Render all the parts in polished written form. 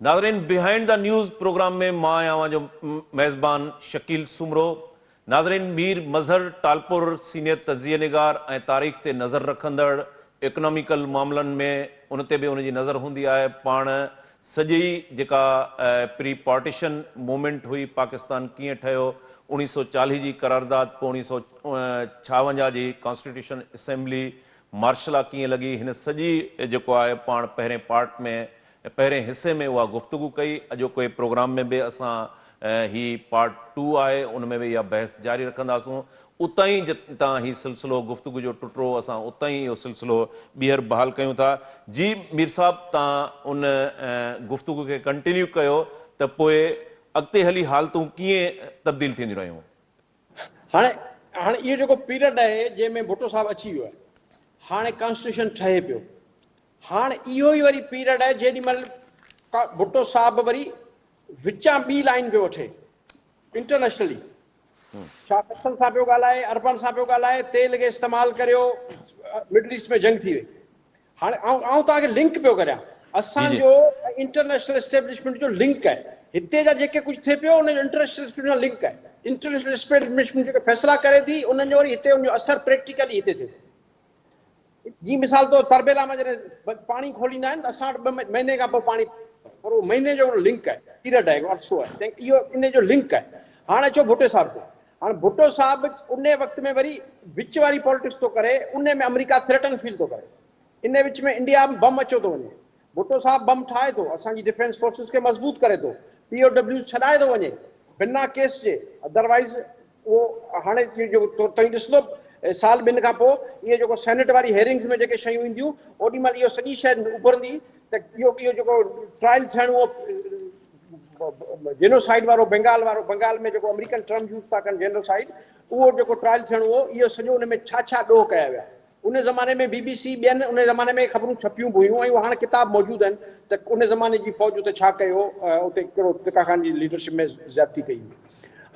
ناظرين behind the news programme ۾ مان آهيان اوهان جو ميزبان شڪيل سومرو. ناظرين مير مظهر ٽالپر سينيئر تجزيه نگار ۽ تاريخ تي نظر رکندڙ اڪناميڪل معاملن ۾ ان تي به ان جي نظر هوندي آهي پاڻ سڄي جيڪا پري پارٽيشن موومينٽ هئي پاڪستان ڪيئن ٺهيو اوڻيهه سو چاليهه جي قرارداد پوء اوڻيهه سو ڇاونجاهه جي ڪانسٽيٽيوشن اسيمبلي مارشلا ڪيئن لڳي هن سڄي جيڪو آهي پاڻ پهرين پارٽ ۾ پهرين حصي ۾ اها گفتگو ڪئي، اڄوڪي پروگرام ۾ به اسان هي پارٽ ٽو آهي ان ۾ به اها بحث جاري رکنداسون، اتان ئي جتان هي سلسلو گفتگو جو ٽٽو اسان اتان ئي اهو سلسلو ٻيهر بحال ڪيون ٿا. جي مير صاحب تان ان گفتگو کي ڪنٽينيو ڪيو ته پوء اڳتي هلي حالتون ڪيئن تبديل ٿينديون رهيون. هاڻي هاڻي اهو جيڪو پيريڊ آهي جنهن ۾ ڀٽو صاحب اچي ويو آهي هاڻي ڪانسٽيٽيوشن ٺهي پيو هاڻ اهو ئي وري پيريڊ آهي جيڏي مهل ڀٽو صاحب وري وچان ٻي لائين پيو وٺي انٽرنيشنلي شاهه فيصل سان پيو ڳالهائي عربن سان پيو ڳالهائي تيل کي استعمال ڪريو مڊل ايسٽ ۾ جنگ ٿي وئي هاڻي آئون آئون توهان کي لنڪ پيو ڪريان اسان جو انٽرنيشنل اسٽيبلشمينٽ جو لنڪ آهي هتي جا جيڪي ڪجهه ٿئي پيو ان جو انٽرنيشنل اسٽيبلشمينٽ سان لنڪ آهي انٽرنيشنل اسٽيبلشمينٽ جيڪي فيصلا ڪري ٿي انهن جو وري هتي ان جو اثر پريڪٽيڪلي هتي ٿئي ٿو جي مثال طور تربيلا مان جڏهن پاڻي کوليندا آهن ته اسان وٽ ٻه مهيني کان پوء پاڻي پر اهو مهيني جو هڪڙو لنڪ آهي پيريڊ آهي هڪڙو عرصو آهي تنهن اهو ان جو لنڪ آهي هاڻ اچو ڀٽو صاحب تي هاڻ ڀٽو صاحب ان وقت ۾ وري وچ واري پالٽڪس ٿو ڪري ان ۾ آمريڪا ٿريٽن فيل ٿو ڪري ان وچ ۾ انڊيا به بم اچيو ٿو وڃي ڀٽو صاحب بم ٺاهي ٿو، اسان جي ڊفينس فورسز کي مضبوط ڪري ٿو، پي او ڊبليوز ڇڏائي ٿو وڃي بنا ڪيس جي، ادروائيز اهو هاڻي جيڪو توهين ڏسندو سال ٻن کان پوء اهي جيڪو سينيٽ واري هيئرنگز ۾ جيڪي شيون اينديون اوڏي مهل اهو سڄي شيء اڀرندي ته اهو اهو جيڪو ٽرائل ٿيڻ اهو جينوسائيڊ وارو بنگال وارو بنگال ۾ جيڪو آمريڪن ٽرم يوز ٿا ڪن جينوسائيڊ اهو جيڪو ٽرائل ٿيڻو هو اهو سڄو ان ۾ ڇا ڇا ڏوهه ڪيا ويا ان زماني ۾ بي بي سي ٻين ان زماني ۾ خبرون ڇپيون به هيون ۽ اهي هاڻ ڪتاب موجود آهن ته ان زماني جي فوج اتي ڇا ڪيو اتي ڪهڙو ٽڪا خان جي ليڊرشپ ۾ زيادتي ڪئي هئي.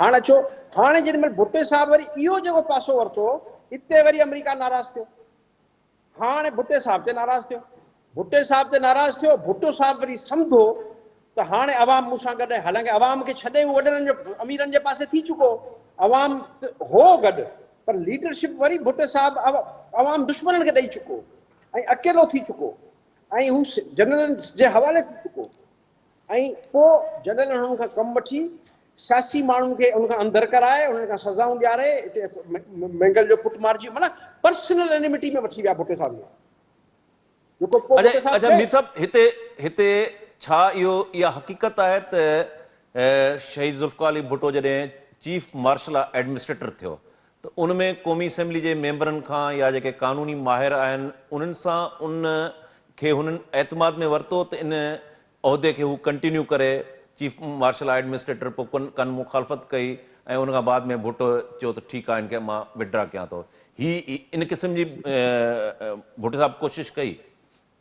هاڻ اچو هاڻي جيڏي مهل ڀٽي صاحب وري اهو جيڪو پاسو ورتو اتي وري آمريڪا ناراض ٿيو. هاڻ ڀٽي صاحب تي ناراض ٿيو. ڀٽي صاحب تي ناراض ٿيو، ڀٽو صاحب وري سمڌو ته هاڻي عوام مون سان گڏ آهي، حالانڪه عوام کي ڇڏي هو وڏيرن جو اميرن جي پاسي ٿي چڪو هو، عوام ته هو گڏ پر ليڊرشپ وري ڀٽي صاحب عوام دشمنن کي ڏئي چڪو هو ۽ اڪيلو ٿي چڪو هو ۽ هو جنرلن جي حوالي ٿي چڪو هو ۽ پوء جنرلن هنن کان ڪم وٺي سياسي ماڻهن کي ان کان اندر ڪرائي انهن کان سزائون ڏياري هتي مينگل جو پٽ مارجي معنيٰ پرسنل انيمٽي ۾ وٺي ويا ڀٽي صاحب کي. جيڪو پوء اچا ڀٽي صاحب اچا کي. مير صاحب هتي هتي ڇا اهو اها حقيقت آهي ته شهيد ذوالفقار علي ڀٽو جڏهن چيف مارشل ايڊمنسٽريٽر ٿيو ته ان ۾ قومي اسيمبلي جي ميمبرن کان يا جيڪي قانوني ماهر آهن انهن سان ان کي هنن اعتماد ۾ ورتو ته ان عهدي کي هو ڪنٽينيو ڪري چيف مارشل ايڊمنسٽريٽر پوء ڪن ڪن مخالفت ڪئي ۽ ان کان بعد ۾ ڀٽو چيو ته ٺيڪ آهي ان کي مان وڊرا ڪيان ٿو هي ان قسم جي ڀٽي صاحب ڪوشش ڪئي.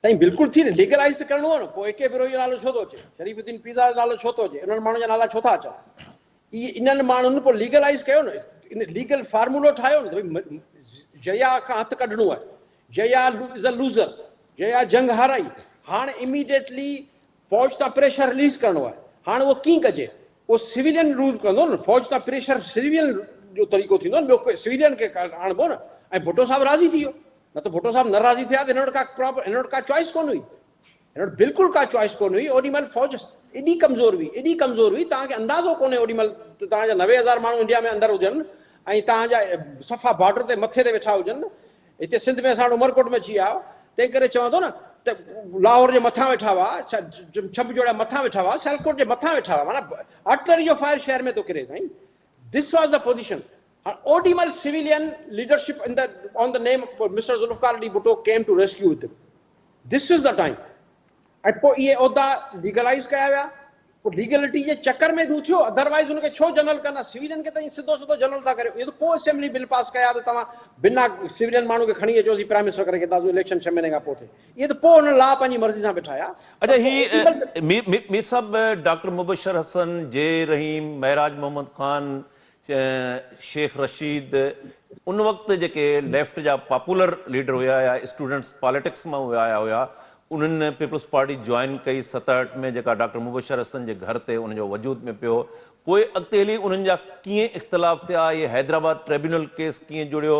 سائين بلڪل ٿي نه ليگلائيز ته ڪرڻو آهي نه پوء اي ڪي بروهي جو نالو ڇو ٿو اچي شريف الدين پيرزاده جو نالو ڇو ٿو اچي انهن ماڻهن جا نالا ڇو ٿا اچن اهي انهن ماڻهن پوء ليگلائيز ڪيو نه ان ليگل فارمولو ٺاهيو نه ته ڀئي يحيٰ کان هٿ ڪڍڻو آهي يحيٰ از ا لوزر يحيٰ جنگ هارائي هاڻ اميڊيٽلي فوج تان پريشر رليز ڪرڻو آهي هاڻ اهو ڪيئن ڪجي اهو سويلين رول ڪندو نه فوج تان پريشر سويلين جو طريقو ٿيندو نه ٻيو سويلين کي آڻبو نه ۽ ڀٽو صاحب راضي ٿي ويو نه ته ڀٽو صاحب نه راضي ٿيا ته هن وٽ ڪا پراپر هن وٽ ڪا چوائس ڪونه هئي هن وٽ بلڪل ڪا چوائس ڪونه هئي اوڏي مهل فوج ايڏي ڪمزور هئي ايڏي ڪمزور هئي توهان کي اندازو ڪونهي اوڏي مهل ته توهان جا 90,000 ماڻهو انڊيا ۾ اندر هجن ۽ توهان جا صفا بارڊر تي مٿي تي ويٺا هجن هتي سنڌ ۾ اسان وٽ عمرڪوٽ ۾ اچي ويا تنهن ڪري چوان ٿو نه ته لاهور جي مٿان ويٺا هئا ڇنڀ جوڙيا مٿان ويٺا هئا سيالڪوٽ جي مٿان ويٺا هئا معنيٰ آرٽلري جو فائر شهر ۾ ٿو ڪري سائين this was the position هاڻ اوڏي مهل civilian leadership in the on the name mister Zulfikar Ali Bhutto came to rescue them this is the time ۽ پوء اهي عهدا ليگلائيز ڪيا ويا پوء ليگلٽي جي چڪر ۾ ڌو ٿيو اڌروائيز ان کي ڇو جنرل ڪندا سويلين کي ته ائين سڌو سڌو جنرل ٿا ڪريو اهو ته پوء اسيمبلي بل پاس ڪيا ته توهان بنا سويلين ماڻهو کي کڻي اچو اسين پرائم منسٽر ڪري ڪنداسون اليڪشن ڇهه مهيني کان پوء ٿئي اهي ته پوء انهن لا پنهنجي مرضي سان به ٺاهيا اچا هي مير صاحب ڊاڪٽر مبشر حسن جي رحيم معراج محمد خان شيخ رشيد ان وقت جيڪي ليفٽ جا پاپولر ليڊر هيا يا اسٽوڊنٽس پاليٽڪس مان اهي آيا هيا انهن پيپلز پارٽي جوائن ڪئي 67 ۾ جيڪا ڊاڪٽر مبشر حسن جي گهر تي ان جو وجود ۾ پيو پوء اڳتي هلي انهن جا ڪيئن اختلاف ٿيا هي حيدرآباد ٽريبيونل ڪيس ڪيئن جڙيو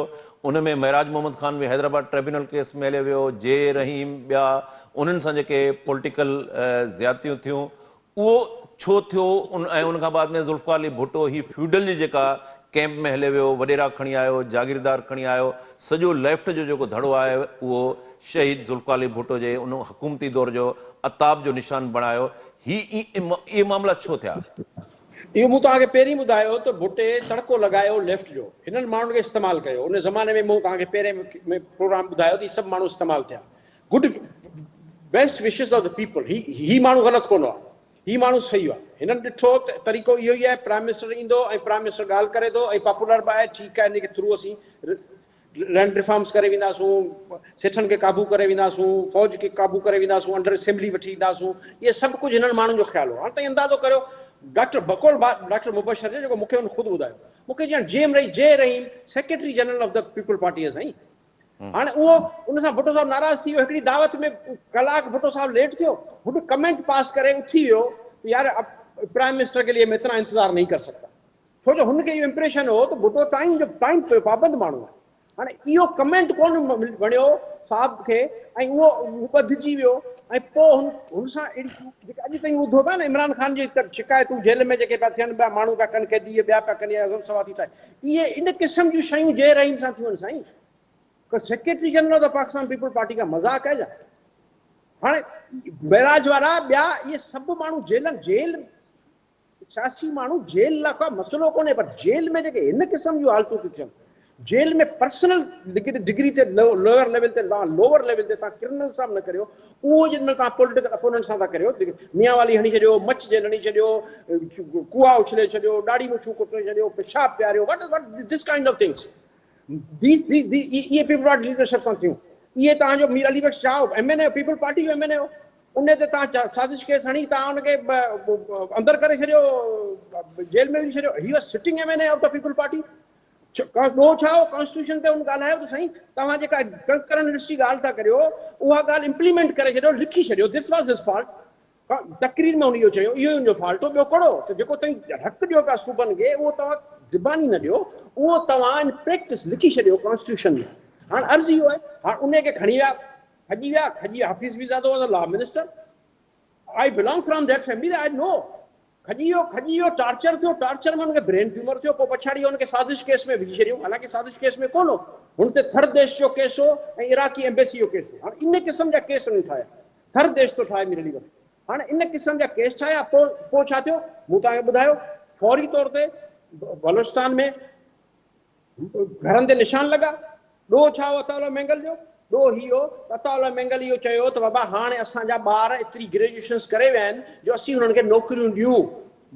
ان ۾ معراج محمد خان به حيدرآباد ٽريبيونل ڪيس ۾ هليو ويو جي رحيم ٻيا انهن سان جيڪي پوليٽيڪل زيادتيون ٿيون اهو ڇو ٿيو ان ۽ ان کان بعد ۾ ذوالفقار علي ڀٽو هي فيوڊل جي جيڪا ڪئمپ ۾ هلي ويو وڏيرا کڻي آيو جاگيردار کڻي آيو سڄو ليفٽ جو جيڪو ڌڙو آهي اهو شهيد ذوالفقار علي ڀٽو جي ان حڪومتي دور جو عتاب جو نشان بڻايو هي اهي معاملا ڇو ٿيا؟ اهو مون توهان کي پهرين ٻڌايو ته ڀٽي تڙڪو لڳايو ليفٽ جو هنن ماڻهن کي استعمال ڪيو ان زماني ۾ مون توهان کي پهرين ۾ پروگرام ٻڌايو ته هي سڀ ماڻهو استعمال ٿيا good best wishes of the people هي هي ماڻهو غلط ڪونه آ هي ماڻهو صحيح آ هنن ڏٺو ته طريقو اهو ئي آهي پرائم منسٽر ايندو ۽ پرائم منسٽر ڳالهه ڪري ٿو ۽ پاپولر به آهي ٺيڪ آهي ان کي ٿرو اسين لينڊ ريفارمز ڪري وينداسون سيٺن کي قابو ڪري وينداسون فوج کي قابو ڪري وينداسون انڊر اسيمبلي وٺي اينداسون اهي سڀ ڪجهه هنن ماڻهن جو خيال هو هاڻ تائين اندازو ڪريو ڊاڪٽر بقول ڊاڪٽر مبشر جو جيڪو مون کي هن خود ٻڌايو مون کي جي M Rahim G Rahim secretary general of the people party سائين هاڻي اهو ان سان ڀٽو صاحب ناراض ٿي ويو هڪڙي دعوت ۾ ڪلاڪ ڀٽو صاحب ليٽ ٿيو هن ڪمينٽ پاس ڪري اٿي ويو ته يار اب پرائم منسٽر ڪي ليي مين اتنا انتظار نهين ڪر سگتا ڇو جو هن کي اهو امپريشن هو ته ڀٽو ٽائيم جو ٽائيم پابند ماڻهو آهي هاڻي اهو ڪمينٽ ڪونه وڻيو صاحب کي ۽ اهو ٻڌجي ويو ۽ پوء هن هن سان اهڙي جيڪي اڄ تائين ٻڌو پيا نه عمران خان جي شڪايتون جيل ۾ جيڪي پيا ٿين پيا ماڻهو پيا ڪن قيدي ٻيا پيا ڪن اعظم سواتي صاحب اهي ان قسم جون شيون جي رحيم سان ٿيون آهن سائين. Secretary general of the Pakistan people party کا مذاق آهي ڇا؟ هاڻي بئراج وارا ٻيا اهي سڀ ماڻهو جيلن جيل سياسي ماڻهو جيل لاء ڪا مسئلو ڪونهي پر جيل ۾ جيڪي هن قسم جون حالتون ٿيون ٿين جيل ۾ پرسنل ڊگري تي لوئر ليول تي لوئر ليول تي تان ڪرمنل سان نه ڪريو اهو جن مهل توهان پوليٽيڪل اپوننٽ سان ٿا ڪريو ميان والي هڻي ڇڏيو، مچ جيل هڻي ڇڏيو، ڪوها اڇلي ڇڏيو، ڏاڙهي مڇون ڪٽي ڇڏيو، پيشاب پياريو، what what this kind of things these these اهي پيپلز پارٽي ليڊرشپ سان ٿيون. اهي توهان جو Mir Ali Bakhsh Shah M N A peoples party جو ايم اين اي هو، ان تي توهان سازش ڪيس هڻي توهان ان کي اندر ڪري ڇڏيو، جيل ۾ وجهي ڇڏيو، he was sitting M N A of the peoples party. ڏوهه ڇا هو؟ ڪانسٽيٽيوشن تي هن ڳالهايو ته سائين توهان جيڪا ڪنڪرنٽ لسٽ جي ڳالهه ٿا ڪريو اها ڳالهه امپليمينٽ ڪري ڇڏيو لکي ڇڏيو this was his fault تقرير ۾ هن اهو چيو اهو ئي هن جو فالٽ هو ٻيو ڪهڙو ته جيڪو توهين حق ڏيو پيا صوبن کي اهو توهان زباني نه ڏيو اهو توهان ان پريڪٽس لکي ڇڏيو ڪانسٽيٽيوشن ۾ هاڻ عرض اهو آهي هاڻ ان کي کڻي ويا کڄي ويا کڄي Hafeez Pirzado was a law minister I belong from that family I know کڄي ويو کڄي ويو ٽارچر ٿيو ٽارچر ۾ هن کي برين ٽيومر ٿيو پوء پڇاڙي هن کي سازش ڪيس ۾ وجهي ڇڏيو حالانڪه سازش ڪيس ۾ ڪونه هو هن تي ٿر ديش جو ڪيس هو ۽ عراقي ايمبيسي جو ڪيس هو هاڻي ان قسم جا ڪيس هنن ٺاهيا ٿر ديش ٿو ٺاهي مير علي بخش هاڻي ان قسم جا ڪيس ٺاهيا پوء پوء ڇا ٿيو مون توهان کي ٻڌايو فوري طور تي بلوچستان ۾ گهرن تي نشان لڳا. ڏوهه ڇا هو عطاء الله مينگل جو؟ ڏوهه هي هو ته عطاء الله مينگل اهو چيو ته بابا هاڻي اسان جا ٻار ايتري گريجوئيشنس ڪري ويا آهن جو اسين انهن کي نوڪريون ڏيون.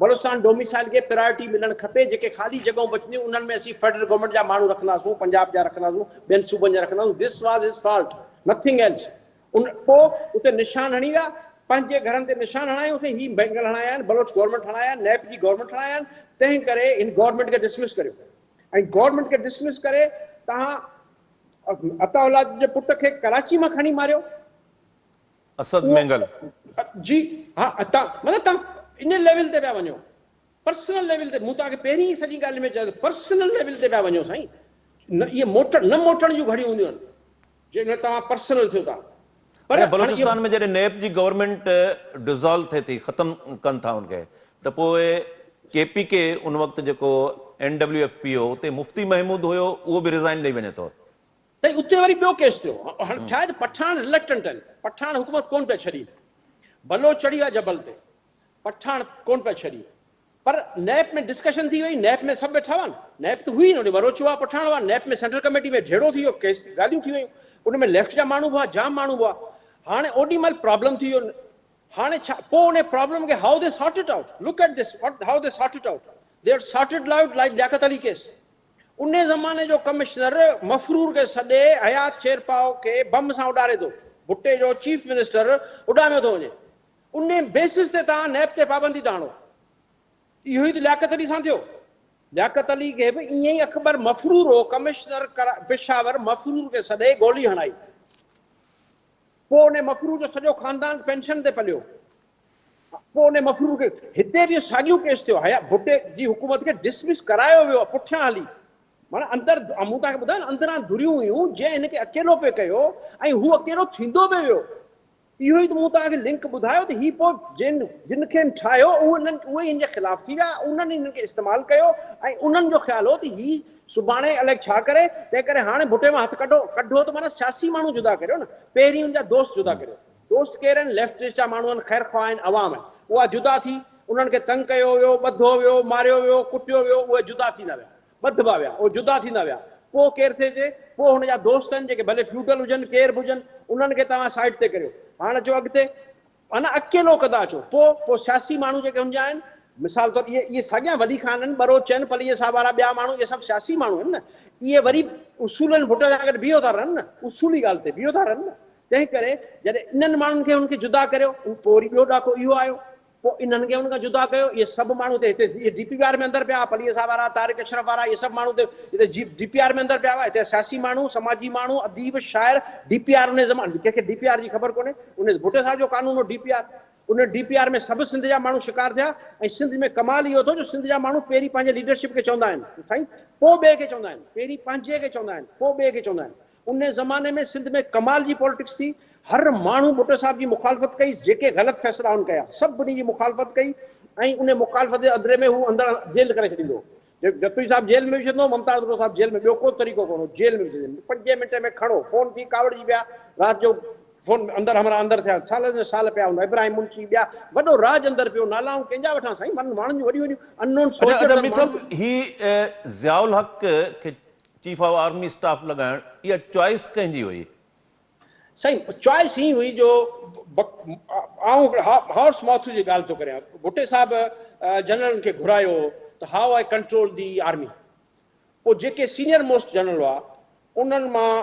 بلوچستان ڊوميسائل کي پرائرٽي ملڻ کپي، جيڪي خالي جڳهون بچنديون انهن ۾ اسين فيڊرل گورنمينٽ جا ماڻهو رکنداسون، پنجاب جا رکنداسون، ٻين صوبن جا رکنداسون. This was his fault, nothing else. ان پوء اتي نشان هڻي ويا، پنهنجي گهرن تي نشان هڻايوسين، هي مينگل هڻايا آهن، بلوچ گورنمينٽ هڻايا آهن، نيپ جي گورنمينٽ هڻايا آهن، تنهن ڪري هن گورنمينٽ کي ڊسمس ڪريو. ۽ گورنمينٽ کي ڊسمس ڪري توهان عطاء الله جي پٽ کي ڪراچي مان کڻي ماريو. اسد مينگل. جي ها عطا مطلب توهان ان ليول تي پيا وڃو پرسنل ليول تي مون توهان کي پهرين ئي سڄي ڳالهه ۾ چيو ته پرسنل ليول تي پيا وڃو سائين نه اهي موٽڻ نه موٽڻ جون گهڙيون هونديون آهن جنهن ۾ توهان پرسنل ٿيو ٿا پر اڇا بلوچستان ۾ جڏهن نيپ جي گورنمينٽ ڊزالو ٿئي ٿي ختم ڪن ٿا ان کي ته پوء ڪي پي ڪي ان وقت جيڪو اين ڊبليو ايف پي هو اتي مفتي محمود هيو اهو به ريزائن ڏئي وڃي ٿو. ته اتي وري ٻيو ڪيس ٿيو هاڻ ڇا آهي ته پٺاڻ رلڪٽنٽ آهن پٺاڻ حڪومت ڪونه پيا ڇڏين بلوچ چڙهي ويا جبل تي پٺاڻ ڪونه پيا ڇڏين پر نيپ ۾ ڊسڪشن ٿي وئي، نيپ ۾ سڀ ويٺا هئا نه، نيپ ته هئي نه، اوڏي ٻروچ هئا، پٺاڻ هئا، نيپ ۾ سينٽرل ڪميٽي ۾ جهيڙو ٿي ويو، ڪيس ڳالهيون ٿي ويون، ان ۾ ليفٽ جا ماڻهو به هئا، جام ماڻهو به هئا، هاڻي اوڏي مهل پرابلم ٿي ويو، هاڻي ڇا پوء ان پرابلم کي how they sort it out, look at this what how they sort it out, they sort it out like Liaquat Ali case, ان زماني جو ڪمشنر مفرور کي سڏي حيات شيرپائو کي بم سان اڏاري ٿو، ڀٽي جو چيف منسٽر اڏاميو ٿو وڃي، ان بيسس تي توهان نيپ تي پابندي ٿا آڻو. اهو ئي ته لياقت علي سان ٿيو. لياقت علي کي به ائين ئي اڪبر مفرور هو، ڪمشنر پشاور مفرور کي سڏي گولي هڻائي. پوء ان مفرور جو سڄو خاندان پينشن تي پليو. پوء ان مفرور کي هتي به ساڳيو ڪيس ٿيو. حيا ڀٽي جي حڪومت کي ڊسمس ڪرايو ويو پٺيان هلي. معنيٰ اندر مون توهان کي ٻڌايو نه اندران ڌريون هيون جنهن هن کي اڪيلو پئي ڪيو ۽ هو اڪيلو ٿيندو پئي ويو. اهو ئي ته مون توهان کي لنڪ ٻڌايو ته هي پوء جن جن کي هن ٺاهيو اهي انهن اهي ئي هن جي خلاف ٿي ويا، انهن ئي هنن کي استعمال ڪيو ۽ انهن جو خيال هو ته هي سڀاڻي الائي ڇا ڪري، تنهن ڪري هاڻي ڀٽي مان هٿ ڪڍو، ڪڍو ته معنيٰ سياسي ماڻهو جدا ڪريو نه، پهرين ان جا دوست جدا ڪريو، دوست ڪير آهن، ليفٽسٽ جا ماڻهو آهن، خير خواهه آهن، عوام آهن، اها جدا ٿي، انهن کي تنگ ڪيو ويو، ٻڌو ويو، ماريو ويو، ڪٽيو ويو، اهي جدا ٿيندا ويا. ٻڌبا ويا، اهي جدا ٿيندا ويا. پوء ڪير ٿي اچي؟ پوء هن جا دوست آهن، جيڪي ڀلي فيوڊل هجن، ڪير به هجن، انهن کي توهان سائيڊ تي ڪريو. هاڻ اچو اڳتي. معنيٰ اڪيلو ڪندا اچو. پوء، پوء سياسي ماڻهو جيڪي هن جا آهن، مثال طور اهي، اهي ساڳيا ولي خان آهن، ٻروچ آهن، پليجي صاحب وارا ٻيا ماڻهو، اهي سڀ سياسي ماڻهو آهن نه. اهي وري اصولن ڀٽي سان گڏ بيهو ٿا رهن نه. اصولي ڳالهه تي بيهو ٿا رهن نه. تنهن ڪري جڏهن انهن ماڻهن کي هن کي جدا ڪريو، پوء وري ٻيو ڏاڪو اهو آيو. پوء انهن کي ان کان جدا ڪيو، اهي سڀ ماڻهو هتي هتي اهي ڊي پي آر ۾ اندر پيا هئا، پليجي صاحب وارا، طارق اشرف وارا، اهي سڀ ماڻهو هتي هتي جي ڊي پي آر ۾ اندر پيا هئا، هتي سياسي ماڻهو، سماجي ماڻهو، اديب، شاعر، ڊي پي آر انهي زماني ڪنهن کي ڊي پي آر جي خبر ڪونهي، انهي ڀٽي صاحب جو قانون هو ڊي پي آر، ان ڊي پي آر ۾ سڀ سنڌ جا ماڻهو شڪار ٿيا ۽ سنڌ ۾ ڪمال اهو ٿيو جو سنڌ جا ماڻهو پهرين پنهنجي ليڊرشپ کي چوندا آهن ته سائين پوء ٻئي کي چوندا آهن، پهرين پنهنجي کي چوندا آهن پوء ٻئي کي چوندا آهن. ان زماني ۾ سنڌ ۾ ڪمال جي پاليٽڪس ٿي، هر ماڻهو ڀٽو صاحب جي مخالفت ڪئي، جيڪي غلط فيصلا هن ڪيا، سڀني جي مخالفت ڪئي ۽ ان مخالفت جي ادري ۾ هو اندر جيل ڪري ڇڏيندو هو. جتوئي صاحب جيل ۾ وجهندو هو، ممتاز ڀٽو صاحب جيل ۾، ٻيو ڪو طريقو ڪونه هو، جيل ۾ وجهندي، پنجين منٽ ۾ کڻو فون ٿي ڪاوڙجي پيا، رات جو فون اندر همراهه اندر ٿيا، سالن جا سال پيا هوندا، ابراهيم منشي ٻيا، وڏو راڄ اندر پيو، نالا آئون ڪنهن جا وٺان سائين، ماڻهن جون وڏيون وڏيون ان نون سولجرز اڇا مير صاحب هي ضياء الحق کي چيف آف آرمي اسٽاف لڳائڻ اها چوائس ڪنهن جي هئي؟ سائين چوائس هين هئي جو آئون هڪڙي هارس ماٿيوز جي ڳالهه ٿو ڪريان ڀٽي صاحب جنرلن کي گهرايو هو ته how I control the army پوء جيڪي سينيئر موسٽ جنرل هئا انهن مان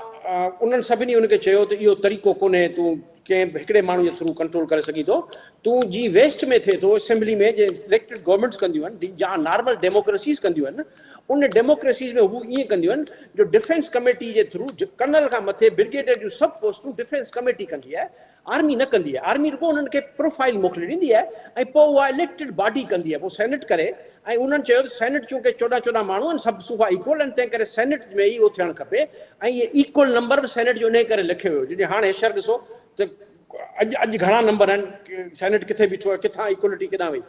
انهن سڀني ان کي چيو ته اهو طريقو ڪونهي تون ڪنهن به هڪڙي ماڻهو جي ٿرو ڪنٽرول ڪري سگهين ٿو تون جي ويسٽ ۾ ٿئي ٿو اسيمبلي ۾ جي اليڪٽيڊ گورنمينٽس ڪنديون آهن يا نارمل ڊيموڪريسيز ڪنديون آهن ان ڊيموڪريسيز ۾ هو ائين ڪنديون آهن جو ڊفينس ڪميٽي جي ٿرو ڪرنل کان مٿي برگيڊيئر جون سڀ پوسٽون ڊفينس ڪميٽي ڪندي آهي آرمي نه ڪندي آهي آرمي رڳو انهن کي پروفائيل موڪلي ڏيندي آهي ۽ پوء اها اليڪٽيڊ باڊي ڪندي آهي پوء سينيٽ ڪري ۽ انهن چيو ته سينيٽ چونڪه چوڏهن چوڏهن ماڻهو آهن سڀ صوبا ايڪول آهن تنهن ڪري سينيٽ ۾ ئي اهو ٿيڻ کپي ۽ اهي ايڪول نمبر به سينيٽ جو انهي ڪري لکيو ويو جڏهن هاڻ حشر ڏسو ته اڄ اڄ گهڻا نمبر آهن سينيٽ ڪٿي بيٺو آهي ڪٿان ايڪولٽي ڪيڏانهن وئي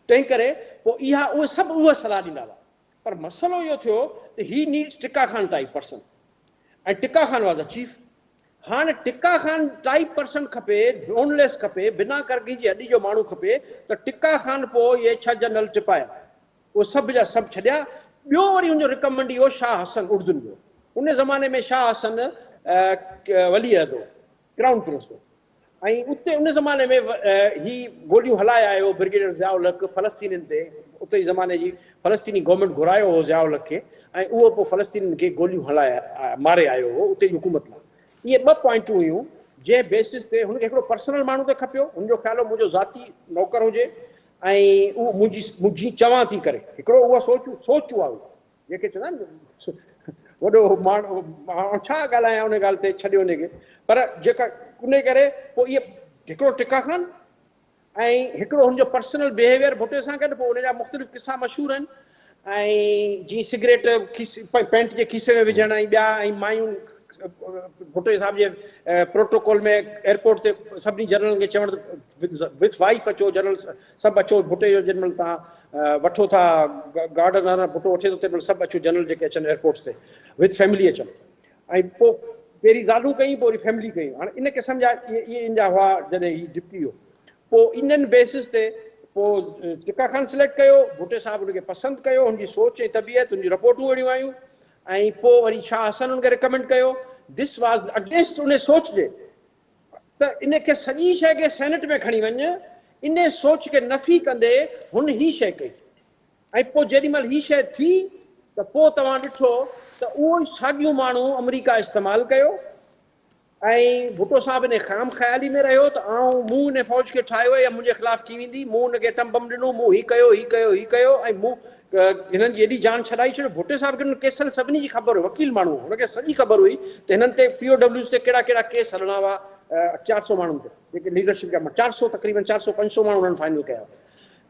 تنهن ڪري پوء اها اهي سڀ اها صلاح ڏيندا هئا پر مسئلو اهو ٿيو ته he needs Tikka Khan type person ۽ Tikka Khan was a chief هاڻ ٽڪا خان ٽائيپ پرسن کپي بون ليس کپي بنا ڪرگهي جي هڏي جو ماڻهو کپي ته ٽڪا خان پوء اهي ڇهه جنرل ٽپايا اهي سڀ جا سڀ ڇڏيا ٻيو وري هن جو رڪمنڊ اهو شاهه حسن اردن جو ان زماني ۾ شاهه حسن ولي عهد هو ڪرائون پرنس هو ۽ اتي ان زماني ۾ هي گوليون هلائي آيو برگيڊيئر ضياء الحق فلسطينين تي اتي جي زماني جي فلسطيني گورنمينٽ گهرايو هو ضياء الحق کي ۽ اهو پوء فلسطينين کي گوليون هلائي ماري آيو هو اتي جي حڪومت لاء اهي ٻه پوائنٽون هيون جنهن بيسس تي هن کي هڪڙو پرسنل ماڻهو ته کپيو هن جو خيال هو منهنجو ذاتي نوڪر هجي ۽ اهو منهنجي منهنجي چوان ٿي ڪري هڪڙو اها سوچ سوچ اها هئي جيڪي چوندا آهن وڏو ماڻهو آئون ڇا ڳالهايان ان ڳالهه تي ڇڏيو ان کي پر جيڪا ان ڪري پوء اهي هڪڙو ٽڪا خان ۽ هڪڙو هن جو پرسنل بيهيويئر ڀٽي سان گڏ پوء ان جا مختلف قصا مشهور آهن ۽ جي سگريٽ کيسي پينٽ جي کيسي ۾ وجهڻ ۽ ٻيا ۽ مايون ڀٽي صاحب جي پروٽوڪول ۾ ايئرپورٽ تي سڀني جنرلن کي چوڻ وٿ وائيف اچو جنرل سڀ اچو ڀٽي جو جنھن مھل توھان وٺو ٿا گارڊ آف ڀٽو وٺي ٿو تنھن مھل سڀ اچو جنرل جيڪي اچن ايئرپورٽس تي وٿ فيملي اچن ۽ پوء پهرين زالون ڪيون پوء وري فيملي ڪيون هاڻي ان قسم جا اهي ان جا هئا جڏهن هي ڊپٽي هو پوء انهن بيسس تي پوء ٽڪا خان سليڪٽ ڪيو ڀٽي صاحب ان کي پسند ڪيو هن جي سوچ ۽ طبيعت هن جون رپورٽون اهڙيون آيون ۽ پوء وري شاهه حسن ان کي ريڪمينڊ ڪيو this was against ان سوچ جي ته ان کي سڄي شيء کي سينيٽ ۾ کڻي وڃ، انهي سوچ کي نفي ڪندي هن هي شيء ڪئي ۽ پوء جيڏي مهل هي شيء ٿي ته پوء توهان ڏٺو ته اهو ئي ساڳيون ماڻهو آمريڪا استعمال ڪيو ۽ ڀٽو صاحب انهي خام خيالي ۾ رهيو ته آئون مون انهي فوج کي ٺاهيو آهي يا منهنجي خلاف ڪي ويندي، مون ان کي ايٽم بم ڏنو، مون هي ڪيو، هي ڪيو، هي ڪيو ۽ مون هنن جي ايڏي جان ڇڏائي ڇڏيو. ڀٽي صاحب کي انهن ڪيسن سڀني جي خبر هئي، وڪيل ماڻهو هو، هن کي سڄي خبر هئي ته هنن تي پي او ڊبليوز تي ڪهڙا ڪهڙا ڪيس هلڻا هئا. 400 ماڻهن تي جيڪي ليڊرشپ جا 400 تقريبن 400 500 ماڻهو انهن فائنل ڪيا هئا.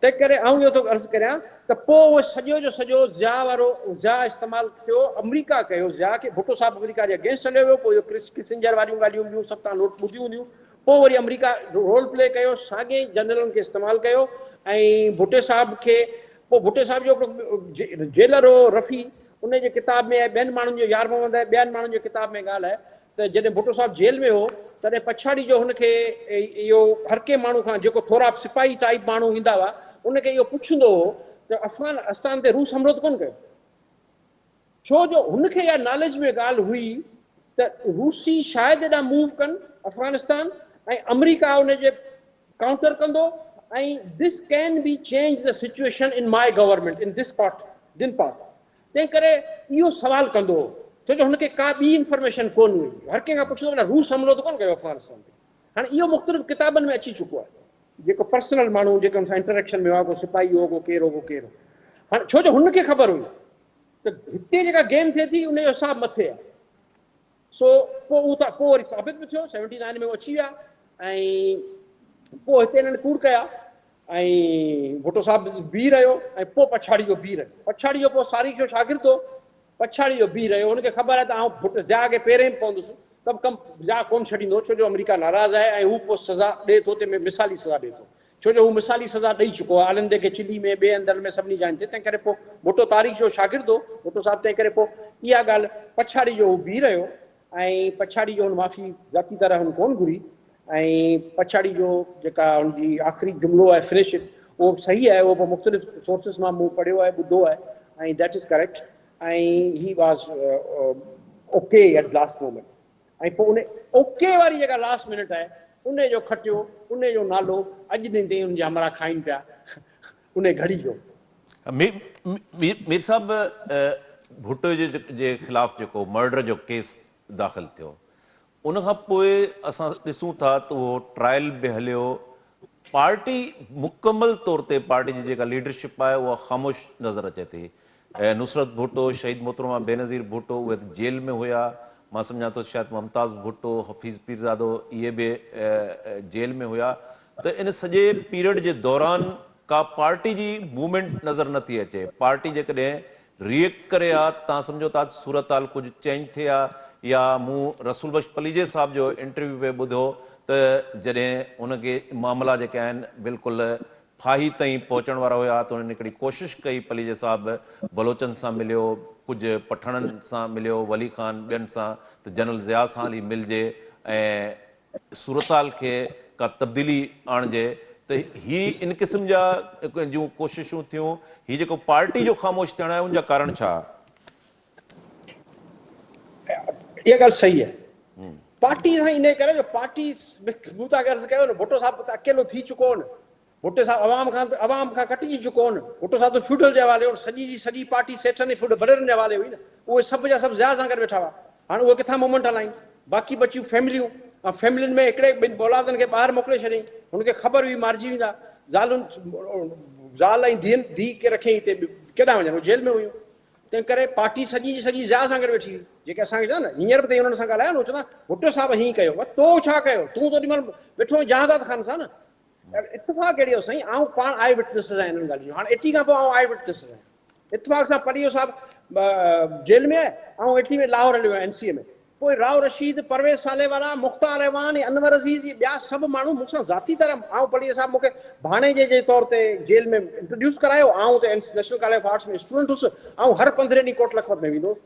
تنهن ڪري آئون اهو ٿو عرض ڪريان ته پوء اهو سڄو جو سڄو ضياء وارو ضياء استعمال ٿيو آمريڪا ڪيو ضياء کي ڀٽو صاحب آمريڪا جي اگينسٽ هليو ويو پوء اهو ڪرس ڪسنجر واريون ڳالهيون ٻيون سڀ توهان نوٽ ٻڌيون هونديون پوء وري آمريڪا رول پلي ڪيو ساڳئي جنرلن کي استعمال ڪيو ۽ ڀٽي صاحب کي پوء ڀٽي صاحب جو هڪڙو جيلر هو رفيع ان جي ڪتاب ۾ ۽ ٻين ماڻهن جو يار محمد ۽ ٻين ماڻهن جي ڪتاب ۾ ڳالهه آهي ته جڏهن ڀٽو صاحب جيل ۾ هو تڏهن پڇاڙي جو هن کي اهو هر ڪنهن ماڻهو کان جيڪو ٿورا سپاهي ٽائيپ ماڻهو ايندا هئا ان کي اهو پڇندو هو ته افغان استان تي روس حملو ته ڪونه ڪيو ڇو جو هن کي اها ناليج ۾ ڳالهه هئي ته روسي شايد ايڏانهن موو ڪن افغانستان ۽ آمريڪا ان جي ڪائونٽر ڪندو ۽ this can be change the situation in my government in this part then part تنهن ڪري اهو سوال ڪندو هو، ڇو جو هن کي ڪا ٻي انفارميشن ڪونه هئي. هر ڪنهن کان پڇندو هو ڀلا روس حملو ته ڪونه ڪيو افغانستان تي. هاڻي اهو مختلف ڪتابن ۾ اچي چڪو آهي. جيڪو پرسنل ماڻهو جيڪي هن سان انٽريڪشن ۾ هئا، ڪو سپاهي هو، ڪو ڪير هو، ڪو ڪير هو. هاڻي ڇو جو هن کي خبر هئي ته هتي جيڪا گيم ٿئي ٿي ان جو حساب مٿي آهي. سو پوء اهو ته پوء وري ثابت به ٿيو، سيونٽي نائن ۾ هو اچي ويا ۽ پوء هتي هنن ڪوڙ ڪيا ۽ ڀٽو صاحب بيهي رهيو ۽ پوء پڇاڙي جو بيهي رهيو. پڇاڙي جو پوء ساري جو شاگرد هو، پڇاڙي جو بيهي رهيو. هن کي خبر آهي ته آئون ڀٽو ضياء کي پيرين به پوندس ته به ڪم ضياء ڪونه ڇڏيندو، ڇو جو آمريڪا ناراض آهي ۽ هو پوء سزا ڏئي ٿو تنهن ۾ مثالي سزا ڏئي ٿو. ڇو جو هو مثالي سزا ڏئي چڪو آهي آلندي کي چلي ۾ ٻئي هنڌن ۾ سڀني جاين تي، تنهن ڪري پوء ڀٽو تاريخ جو شاگرد هو، ڀٽو صاحب تنهن ڪري پوء اها ڳالهه پڇاڙي جو هو بيهي رهيو ۽ پڇاڙي جو هن معافي ذاتي طرح هن ڪونه گهري ۽ پڇاڙي جو جيڪا هن جي آخري جملو آهي فنش it اهو به صحيح آهي اهو به مختلف سورسز مان مون پڙهيو آهي ٻڌو آهي ۽ that is correct ۽ he was okay at last moment. ۽ پوء ان اوڪي واري جيڪا لاسٽ منٽ آهي انهي جو کٽيو انهي جو نالو اڄ ڏينهن تائين انهن جا همراهه کائين پيا انهي گهڙي جو. مير صاحب ڀٽو جي خلاف جيڪو مرڊر جو ڪيس داخل ٿيو ان کان پوء اسان ڏسون ٿا ته اهو ٽرائل به هليو پارٽي مڪمل طور تي پارٽي جي جيڪا ليڊرشپ آهي اها خاموش نظر اچي ٿي. نصرت ڀٽو، شهيد محترمه بينظير ڀٽو اهي ته جيل ۾ هيا، مان سمجهان ٿو شايد ممتاز ڀٽو، حفيظ پيرزادو اهي به جيل ۾ هيا ته ان سڄي پيريڊ جي دوران ڪا پارٽي جي موومينٽ نظر نه ٿي اچي، پارٽي جيڪڏهن ري ايڪٽ ڪري ها ته توهان سمجهو ٿا ته صورتحال ڪجهه چينج ٿئي ها يا مون رسول بخش پليجي صاحب جو انٽرويو پئي ٻڌو ته جڏهن ان کي معاملا جيڪي آهن بلڪل ڦاهي تائين پهچڻ وارا هيا ته انهن هڪڙي ڪوشش ڪئي پليجي صاحب بلوچن سان مليو ڪجهه پٺاڻن سان مليو ولي خان ٻين سان ته جنرل ضياء سان هلي ملجي ۽ صورتحال کي ڪا تبديلي آڻجي ته هي ان قسم جا جون ڪوششون ٿيون، هي جيڪو پارٽي جو خاموش ٿيڻ آهي ان جا ڪارڻ ڇا؟ اها ڳالهه صحيح آهي. پارٽي سائين انهي ڪري جو پارٽي مون توهان کي عرض ڪيو نه ڀٽو صاحب ته اڪيلو ٿي چڪو هو نه. ڀٽي صاحب عوام کان عوام کان ڪٽجي چڪو هو نه. ڀٽو صاحب ته فيوڊل جي حوالي هو نه. سڄي جي سڄي پارٽي سيٺن ۽ فيوڊل وڏيرن جي حوالي هئي نه. اهي سڀ جا سڀ ضياء سان گڏ ويٺا هئا. هاڻ اهي ڪٿان موومينٽ هلائين. باقي بچيون فيمليون ۽ فيملين ۾ هڪڙي ٻن اولادن کي ٻاهر موڪلي ڇڏيائين. هن کي خبر هئي مارجي ويندا. زالن زال ۽ ڌيئن ڌيء کي رکيائين هتي ڪيڏانهن وڃن. اهي جيل ۾ هيون. تنهن ڪري پارٽي سڄي جي سڄي ضياء سان گڏ ويٺي هئي. جيڪي اسان کي چوندا نه هينئر به تائين انهن سان ڳالهايو نه اهي چوندا ڀٽو صاحب هيئن ڪيو. تو ڇا ڪيو؟ تون ته اوڏي مهل ويٺو هئين جهانزاد خان سان نه. اتفاق اهڙي هو سائين آئون پاڻ آء وٽنس آهيان انهن ڳالهين جو هاڻ ايٽي کان پوء آئون آء وٽنس آهيان اتفاق سان پليجو صاحب جيل ۾ آهي آئون ايٽي ۾ لاهور هليو آهيان اين سي اي ۾ پوء رائو رشيد پرويز صالح والا مختار اعواڻ ۽ انور عزيز اهي ٻيا سڀ ماڻهو مون سان ذاتي طرح آئون پليجو صاحب مون کي ڀاڻيجي جي طور تي جيل ۾ انٽروڊيوس ڪرايو آئون اتي national college of arts ۾ student هوس آئون هر پندرهين ڏينهن ڪوٽ لکپت ۾ ويندو هوس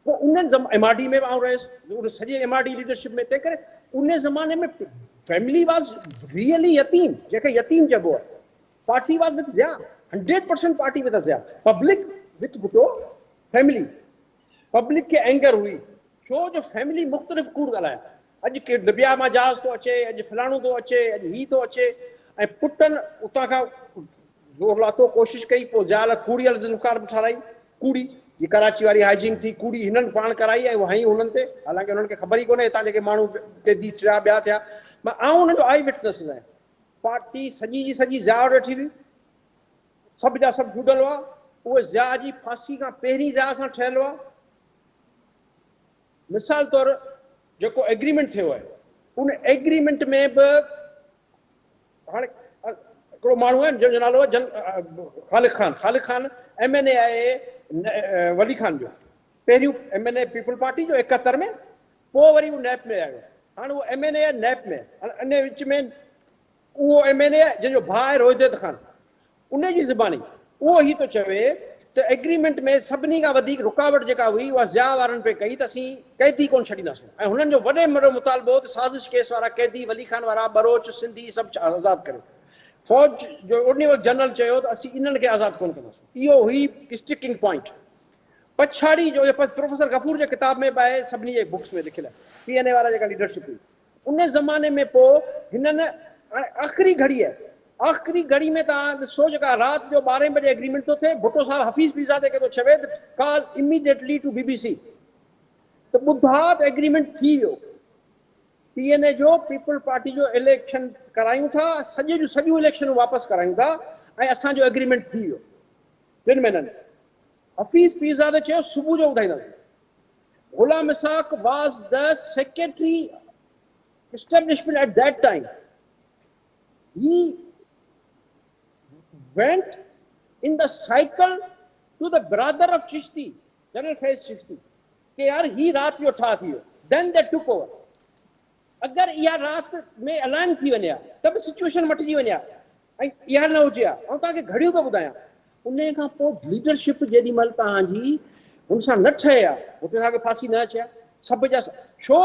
پوء ان زم ايم آر ڊي ۾ به آئون رهيس ان سڄي ايم آر ڊي ليڊرشپ ۾ تنهن ڪري ان زماني ۾ فيملي واز ريئلي يتيم جنهن کي يتيم چئبو آهي party was with Zia 100% party with Zia public with Bhutto family public کي اينگر هئي ڇو جو فيملي مختلف ڪوڙ ڳالهايا اڄ ڪي لبيا مان جهاز ٿو اچي اڄ فلاڻو ٿو اچي اڄ هي ٿو اچي ۽ پٽن اتان کان زور لاتو ڪوشش ڪئي پوء ضياء الحق ڪوڙي الذوالفقار به ٺهرائي ڪوڙي جي ڪراچي واري هائجينگ ٿي ڪوڙي هنن پاڻ ڪرائي ۽ هنئي هنن تي حالانڪه هنن کي خبر ئي ڪونهي هتان جيڪي ماڻهو قيدي ٿيا ٻيا ٿيا مان آئون انهن جو آئي وٽنس آهيان پارٽي سڄي جي سڄي ضياء وٽ ويٺي هئي سڀ جا سڀ فيوڊل هئا اهي ضياء جي ڦاسي کان پهرين ضياء سان ٺهيل هئا مثال طور جيڪو ايگريمينٽ ٿيو آهي ان ايگريمينٽ ۾ به هاڻي هڪڙو ماڻهو آهي جنهن جو نالو آهي جن Khaliq Khan, Khaliq Khan M N A آهي ولي خان جو، پهريون M N A Peoples Party جو 71 ۾، پوء وري هو نيپ ۾ آيو، هاڻي اهو ايم اين اي آهي نيپ ۾، هاڻي ان وچ ۾ اهو ايم اين اي آهي جنهن جو ڀاء آهي روهديت خان، ان جي زباني اهو هي ٿو چوي ته ايگريمينٽ ۾ سڀني کان وڌيڪ رڪاوٽ جيڪا هئي اها ضياء وارن پئي ڪئي ته اسين قيدي ڪونه ڇڏينداسون ۽ هنن جو وڏي ۾ وڏو مطالبو هو ته سازش ڪيس وارا قيدي ولي خان وارا ٻروچ سنڌي سڀ آزاد ڪريو. فوج جو انهي وقت جنرل چيو ته اسين انهن کي آزاد ڪونه ڪنداسون. اهو هئي اسٽڪنگ پوائنٽ. پڇاڙي جو پروفيسر غفور جي ڪتاب ۾ به آهي سڀني جي بڪس ۾ لکيل آهي پي اين اي وارا جيڪا ليڊرشپ هئي. ان زماني ۾ پوء هنن هاڻي آخري گهڙيء آخري گهڙي ۾ توهان ڏسو جيڪا رات جو ٻارهين بجي ايگريمينٽ ٿو ٿئي ڀٽو صاحب حفيظ پيرزادي کي ٿو چوي ته ڪال اميڊيٽلي ٽو بي بي سي ته ٻڌاء ته ايگريمينٽ ٿي ويو پي اين اي جو پيپلز پارٽي جو اليڪشن ڪرايون ٿا سڄي جون سڄيون اليڪشنون واپس ڪرايون ٿا ۽ اسان جو ايگريمينٽ ٿي ويو ٽن مهينن ۾ حفيظ پيرزادي چيو صبح جو ٻڌائينداسين Ghulam Ishaq was the secretary establishment at that time. He went in the cycle to the brother of Chishti, General Faiz Chishti, ڪي يار هي رات جو ٺاهه ٿي ويو. Then they took over. اگر اها رات ۾ الائن ٿي وڃي ها ته به سچوئيشن مٽجي وڃي ها ۽ اها نه هجي ها. آئون توهان کي گهڙيون پيو ٻڌايان. انهيء کان پوء ليڊرشپ جيڏي مهل توهان جي هن سان نه ٺهي ها، ڀٽي صاحب کي ڦاسي نه اچي ها. سڀ جا سڀ. ڇو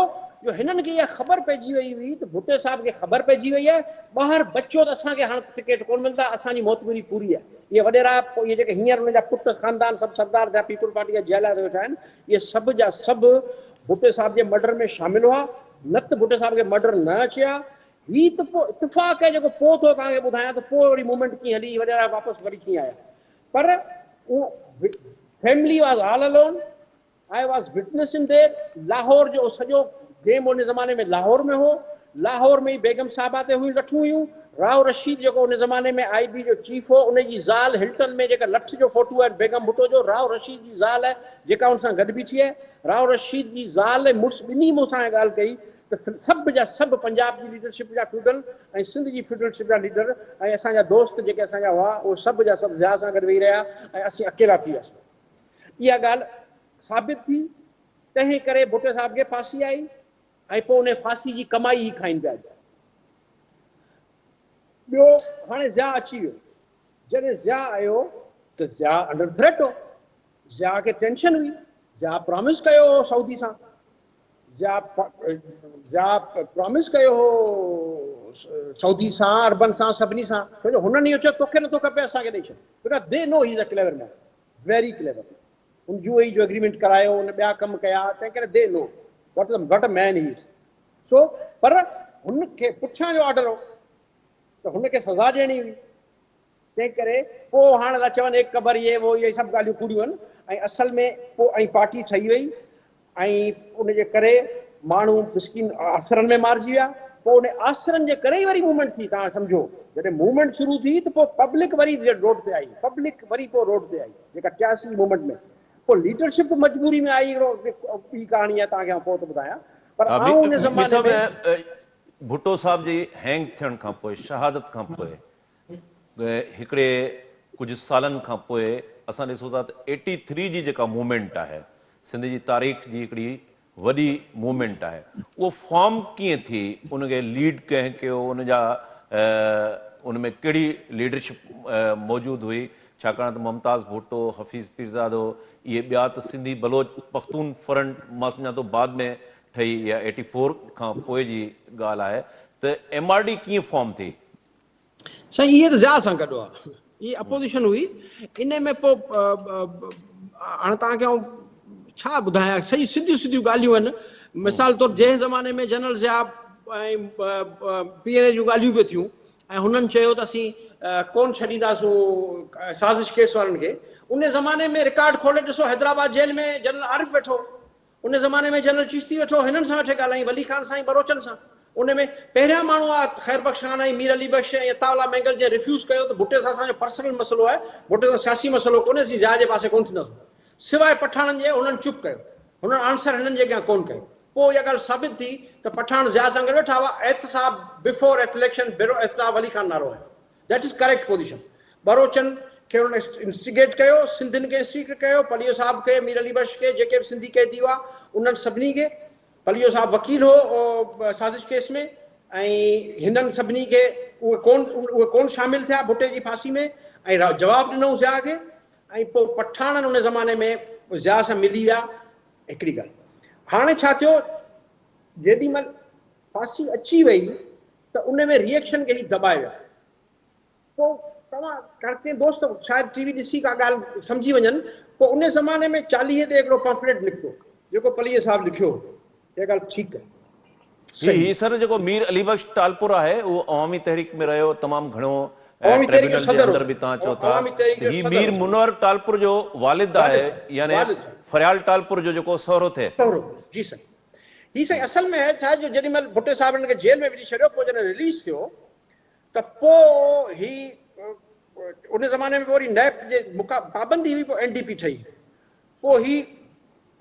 جو هنن کي اها خبر پئجي وئي هئي ته ڀٽي صاحب کي خبر پئجي وئي آهي، ٻاهر بچو ته اسان کي هاڻ ٽڪيٽ ڪونه ملندا، اسان جي موتمري پوري آهي. اهي وڏيرا، پوء اهي جيڪي هينئر انهن جا پٽ خاندان سڀ سردار ٿيا، پيپلز پارٽي جا جيالا ٿي ويٺا آهن، اهي سڀ جا سڀ ڀٽي صاحب جي مرڊر ۾ شامل هئا، نه ته ڀٽي صاحب کي مرڊر نه اچي ها. هي ته پوء اتفاق آهي جيڪو پوء ٿو توهان کي ٻڌايان ته پوء وري موومينٽ ڪيئن هلي، وڏيرا واپس وري ڪيئن آيا. پر اهو family was all alone, I was witness in there, Lahore جو سڄو گيم ان زماني ۾ لاهور ۾ هو، لاهور ۾ ئي بيگم صاحبه تي هيون لٺون هيون، رائو رشيد جيڪو ان زماني ۾ آء بي جو چيف هو ان جي زال هلٽن ۾ جيڪا لٺ جو فوٽو آهي بيگم ڀٽو جو رائو رشيد جي زال آهي جيڪا ان سان گڏ بيٺي آهي، رائو رشيد جي زال ۽ مڙس ٻنهي مون سان اها ڳالهه ڪئي ته سڀ جا سڀ پنجاب جي ليڊرشپ جا فيوڊل ۽ سنڌ جي فيوڊلشپ جا ليڊر ۽ اسان جا دوست جيڪي اسان جا هئا اهي سڀ جا سڀ ضياء سان گڏ ويهي رهيا ۽ اسين اڪيلا ٿي وياسون. اها ڳالهه ثابت ٿي تنهن ڪري ڀٽي صاحب کي ڦاسي آئي ۽ پوء انهي ڦاسي جي ڪمائي هي کائين پيا اڄ. ٻيو هاڻي ضياء اچي ويو. جڏهن ضياء آيو ته ضياء انڊر ٿريٽ هو. ضياء کي ٽينشن هئي. ضياء پرامس ڪيو هو سعودي سان. ضياء ضياء پرامس ڪيو هو سعودي سان عربن سان سڀني سان ڇو جو هنن اهو چيو توکي نٿو کپي اسان کي ڏئي ڇڏ because they know he is a clever man very clever هن يو اي جو ايگريمينٽ ڪرايو هن ٻيا ڪم ڪيا تنهن ڪري they know what what a man he is so پر هن کي پٺيان جو آرڊر هو ته هن کي سزا ڏيڻي هئي تنهن ڪري پوء هاڻ ٿا چون ايڪ قبر يي وو اهي سڀ ڳالهيون ڪوڙيون آهن ۽ اصل ۾ پوء ۽ پارٽي ٺهي وئي ۽ ان جي ڪري ماڻهو مسڪين آسرن ۾ مارجي ويا پوء ان آسرن جي ڪري ئي وري موومينٽ ٿي توهان سمجهو جڏهن موومينٽ شروع ٿي ته پوء پبلڪ وري روڊ تي آئي پبلڪ وري پوء روڊ تي آئي جيڪا 83 جي موومينٽ ۾ پوء ليڊرشپ به مجبوري ۾ آئي هڪڙو ٻي ڪهاڻي آهي توهان کي آئون پوء ٿو ٻڌايان پر آئون ان زماني ۾. ڀٽو صاحب جي هينگ ٿيڻ کان پوء شهادت کان پوء هڪڙي ڪجهه سالن کان پوء اسان ڏسون ٿا ته ايٽي ٿري جي جيڪا موومينٽ آهي سنڌ جي تاريخ جي هڪڙي وڏي موومينٽ آهي اهو فارم ڪيئن ٿي ان کي ليڊ ڪنهن ڪيو ان جا ان ۾ ڪهڙي ليڊرشپ موجود هئي ڇاڪاڻ ته ممتاز ڀٽو حفيظ پيرزادو اهي ٻيا ته سنڌي بلوچ پختون فرنٽ مان سمجهان ٿو بعد ۾ ٺهي اها ايٽي فور کان پوء جي ڳالهه آهي ته ايم آر ڊي ڪيئن فارم ٿي؟ سائين اهي ته ضياء سان گڏ هئا. اهي اپوزيشن هئي. انهي ۾ پوء هاڻي توهان کي آئون ڇا ٻڌايان صحيح سڌيون سڌيون ڳالهيون آهن. مثال طور جنهن زماني ۾ جنرل ضياء ۽ پي اين اي جون ڳالهيون پئي ٿيون ۽ هنن چيو ته اسين ڪونه ڇڏينداسون سازش ڪيس وارن کي انهي زماني ۾ رڪارڊ کولي ڏسو حيدرآباد جيل ۾ جنرل عارف ويٺو هو. ان زماني ۾ جنرل چشتي ويٺو هو، هنن سان ويٺي ڳالهائين، ولي خان سان ۽ ٻروچن سان. ان ۾ پهريان ماڻهو هئا خير بخش خان ۽ مير علي بخش ۽ عطاء الله مينگل جنهن ريفيوز ڪيو ته ڀٽي سان اسان جو پرسنل مسئلو آهي، ڀٽي سان سياسي مسئلو ڪونهي، اسين ضياء جي پاسي ڪونه ٿينداسون. سواء پٺاڻن جي هنن چپ ڪيو. هنن آنسر هنن جي اڳيان ڪونه ڪيو. پوء اها ڳالهه ثابت ٿي ته پٺاڻ ضياء سان گڏ ويٺا هئا، احتساب بفور اليڪشن بيرو احتساب ولي خان نعرو هنيو. That is correct position. ٻروچن کي انهن انسٽيگيٽ ڪيو، سنڌين کي انسٽيگيٽ ڪيو، پليجو صاحب کي، مير علي بخش کي، جيڪي به سنڌي قيدي هئا انهن سڀني کي. پليجو صاحب وڪيل هو سازش ڪيس ۾ ۽ هنن سڀني کي اهي ڪون اهي ڪون شامل ٿيا ڀٽي جي ڦاسي ۾ ۽ جواب ڏنو ضياء کي ۽ پوء پٺاڻن ان زماني ۾ ضياء سان ملي ويا. هڪڙي ڳالهه هاڻي ڇا ٿيو جيڏي مهل ڦاسي اچي وئي ته ان ۾ ريئيڪشن کي هي دٻائي ويا پوء توهان هر ڪنهن دوست شايد ٽي وي ڏسي ڪا ڳالهه سمجهي وڃن پوء ان زماني ۾ 40 تي هڪڙو پمفليٽ نڪتو جيڪو پليجي صاحب لکيو هو اها ڳالهه ٺيڪ آهي هي هي سر جيڪو مير علي بخش ٽالپر آهي اهو عوامي تحريڪ ۾ رهيو تمام گهڻو ۽ ٽريبيونل جي اندر به توهان چئو ٿا ته هي مير منور ٽالپر جو والد آهي يعني فريال ٽالپر جو جيڪو سهرو ٿئي. سهرو جي سائين هي سائين اصل ۾ ڇا جو جيڏي مهل ڀٽي صاحب هن کي جيل ۾ وجهي ڇڏيو پوء جڏهن رليز ٿيو ته پوء هي ان زماني ۾ وري نيپ جي پابندي هئي پوء اين ڊي پي ٺهي پوء هي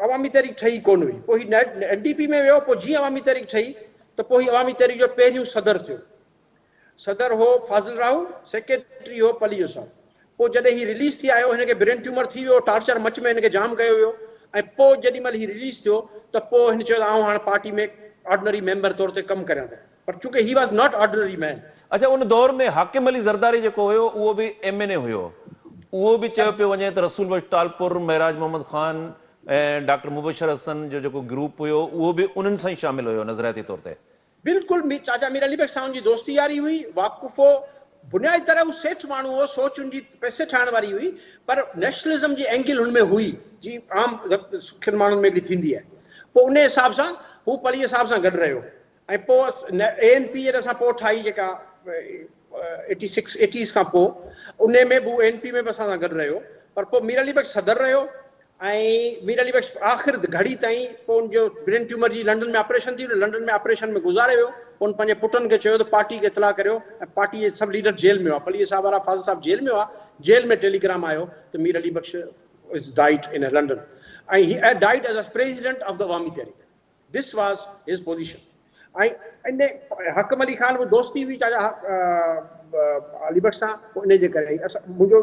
عوامي تحريڪ ٺهي ڪونه هئي. پوء هي اين ڊي پي ۾ ويو، پوء جيئن عوامي تحريڪ ٺهي ته پوء هي عوامي تحريڪ جو پهريون صدر ٿيو. صدر هو فاضل راهو، سيڪريٽري هو پليجو صاحب. پوء جڏهن هي رليز ٿي آيو، هن کي برين ٽيومر ٿي ويو، ٽارچر مچ ۾ هن کي جام ڪيو ويو ۽ پوء جيڏي مهل هي رليز ٿيو ته پوء هن چيو ته آئون هاڻ پارٽي ۾ آرڊنري ميمبر طور تي ڪم ڪريان ٿو. پر چونڪه he was not ordinary man. اڇا ان دور ۾ حاڪم علي زرداري جيڪو هيو اهو به ايم اين اي هيو اهو به چيو پيو وڃي ته رسول بخش ٽالپر، معراج محمد خان ۽ ڊاڪٽر مبشر حسن جو جيڪو گروپ هيو اهو به انهن سان ئي شامل هيو نظرياتي طور تي. بلڪل مير چاچا مير علي بخش سان ان جي دوستي ياري هئي واقف هو بنيادي طرح هو سيٺ ماڻهو هو سوچ ان جي پئسي ٺاهڻ واري هئي پر نيشنلزم جي اينگل هن ۾ هئي جي عام سکين ماڻهن ۾ به ٿيندي آهي پوء انهي حساب سان هو پليجي صاحب سان گڏ رهيو ۽ پوء اي اين پي جڏهن اسان پوء ٺاهي جيڪا ايٽي سڪس ايٽيز کان پوء انهي ۾ به هو اي اين پي ۾ به اسان سان گڏ رهيو پر پوء مير علي بخش صدر رهيو ۽ مير علي بخش آخر گهڙي تائين پوء ان جو برين ٽيومر جي لنڊن ۾ آپريشن ٿي لنڊن ۾ آپريشن ۾ گذاري ويو پوء ان پنهنجي پٽن کي چيو ته پارٽي کي اطلاع ڪريو ۽ پارٽي جي سڀ ليڊر جيل ۾ هئا پليجي صاحب وارا فاضل صاحب جيل ۾ هئا جيل ۾ ٽيليگرام آيو ته Mir Ali Bakhsh is died in London ۽ he died as a president of the Awami Tehreek. This was his position ۽ ان حاڪم علي خان به دوستي هئي چاچا علي بخش سان پوء ان جي ڪري اسان منهنجو